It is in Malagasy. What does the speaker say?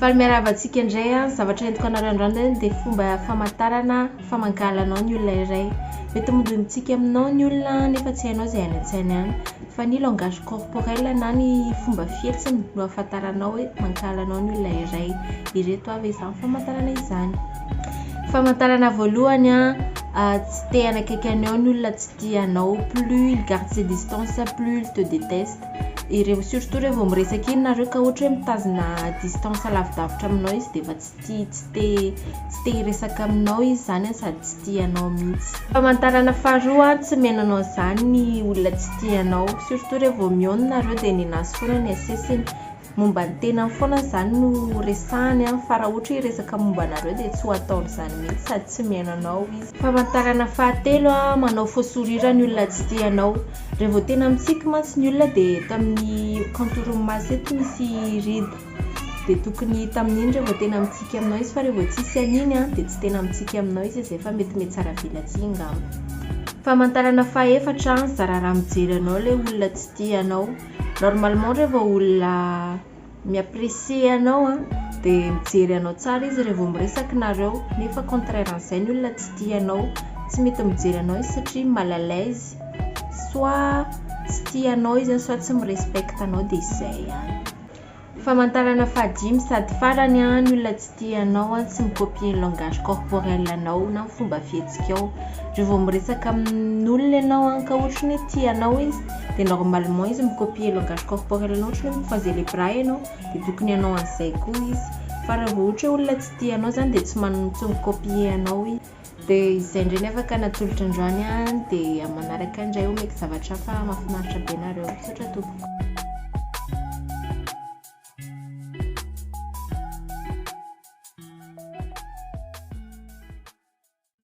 Faly miarahaba antsika indray a. Zavatra entiko anareo androany dia fomba famantarana fa mankahala anao ny olona iray. Mety mody mitsiky aminao ny olona nefa tsy hainao izay any an-tsainy any. Fa ny langage corporel na ny fomba fihetsiny no ahafantaranao hoe mankahala anao ny olona iray. Ireto avy izany famantarana izany. Famantarana voalohany a, tsy te hanakaiky anao ny olona tsy tia anao. Plus il garde ses distances, plus il te déteste. Ireo surtout rehefa vao miresaka iny nareo ka ohatra hoe mitazona distance lavidavitra aminao izy dia efa tsy tia tsy te tsy te hiresaka aminao izy zany sady tsy tia anao mihitsy. Famantarana faharoa, tsy mihaino anao izany ny olona tsy tia anao. Surtout rehefa vao mihaona nareo dia nenazy foana ny asesiny. Momba ny tenany foana izany no resahany fa raha ohatra hoe hiresaka momba anareo dia tsy ho ataony izany mihitsy sady tsy mihaino anao izy. Famantarana fahatelo, manao faux sourire ny olona tsy tia anao. Raha vao tena mitsiky mantsy ny olona dia eto amin'ny contour-n'ny maso eto misy ride dia tokony hita amin'iny raha vao tena mitsiky aminao izy fa raha vao tsisy an'iny dia tsy tena mitsiky aminao izy izay fa mety mihatsara velatsihy angamba. Famantarana fahaefatra, zara raha mijery anao ilay olona tsy tia anao. Normalement raha vao olona mi-apprécier anao dia mijery anao tsara izy raha vao miresaka nareo nefa contraire an'izay ny olona tsy tia anao, tsy mety mijery anao izy satria mal à l'aise, soit tsy tia anao izy soit tsy mi-respecte anao dia izay ihany. Famantarana fahadimy sady farany, ny olona tsy tia anao tsy mi-copier ny langage corporel anao na ny fomba fihetsikao. Raha vao miresaka amin'olona ianao ka ohatra ny hoe tia anao izy dia normalement izy mi-copier langage corporel anao, ohatra ny hoe mi-croiser les bras ianao dia tokony hanao an'izay koa izy. Fa raha vao ohatra hoe olona tsy tia anao izany dia tsy tsy mi-copier anao izy. Dia izay indray ny afaka natolotra androany dia amin'ny manaraka indray omeko zavatra hafa mahafinaritra be nareo. Misaotra tompoko.